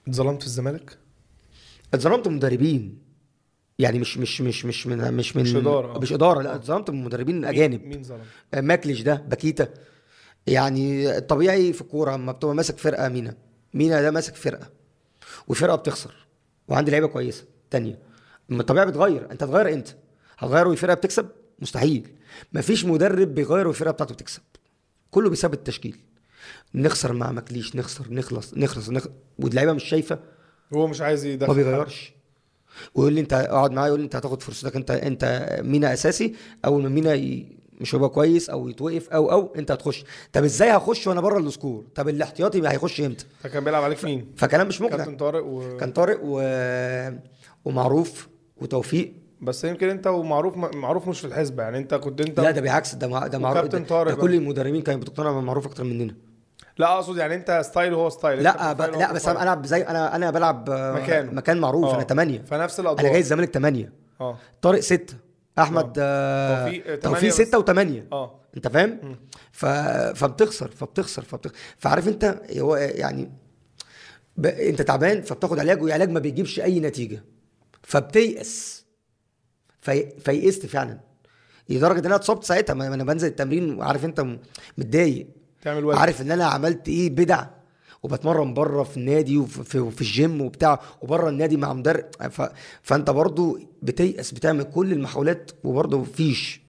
اتظلمت في الزمالك؟ اتظلمت من مدربين، يعني مش مش مش مش من مش من مش إدارة، آه. مش اداره، لا، اتظلمت من مدربين اجانب. مين ظلم؟ ماكليش ده، باكيتا. يعني الطبيعي في الكورة اما بتبقى ماسك فرقه، مينا مينا ده ماسك فرقه وفرقه بتخسر وعندي لعيبة كويسة تانية، اما الطبيعي بتغير، انت هتغير امتى؟ هتغير والفرقة بتكسب؟ مستحيل. مفيش مدرب بيغير والفرقة بتاعته بتكسب، كله بيساب التشكيل. نخسر مع ماكليش، نخسر، نخلص نخلص، نخلص، واللعيبة مش شايفه. هو مش عايز يدخل. ما بيغيرش، ويقول لي انت اقعد معايا، يقول لي انت هتاخد فرصتك، انت مينا اساسي، اول ما مينا مش هيبقى كويس او يتوقف او انت هتخش. طب ازاي هخش وانا بره ال score؟ طب الاحتياطي هيخش امتى؟ فكان بيلعب عليك مين؟ فكلام مش مقنع. كابتن طارق كان طارق ومعروف وتوفيق. بس يمكن انت ومعروف، معروف مش في الحسبة، يعني انت كنت انت. لا، ده بالعكس، ده معروف. وكابتن طارق ده بقى. كل المدربين كانوا بتقتنع بمعروف اكتر مننا. لا، اقصد يعني انت style وهو style. لا انت profile لا وهو بس profile. انا العب زي انا بلعب مكانه. مكان معروف. انا 8. فنفس الادوار. انا جاي الزمالك 8. طارق 6، احمد توفيق، تمانية توفيق بس. 6 و8. انت فاهم؟ فبتخسر فبتخسر فبتخسر، فعارف انت هو يعني انت تعبان، فبتاخد علاج، والعلاج ما بيجيبش اي نتيجه، فبتيأس. فيئست فعلا لدرجة ان انا اتصبت ساعتها. ما انا بنزل التمرين وعارف انت متضايق. تعمل واجب. عارف ان انا عملت ايه بدع، وبتمرن بره في النادي وفي الجيم وبتاع، وبره النادي مع مدرب، فانت برضو بتيأس، بتعمل كل المحاولات وبرضو مفيش.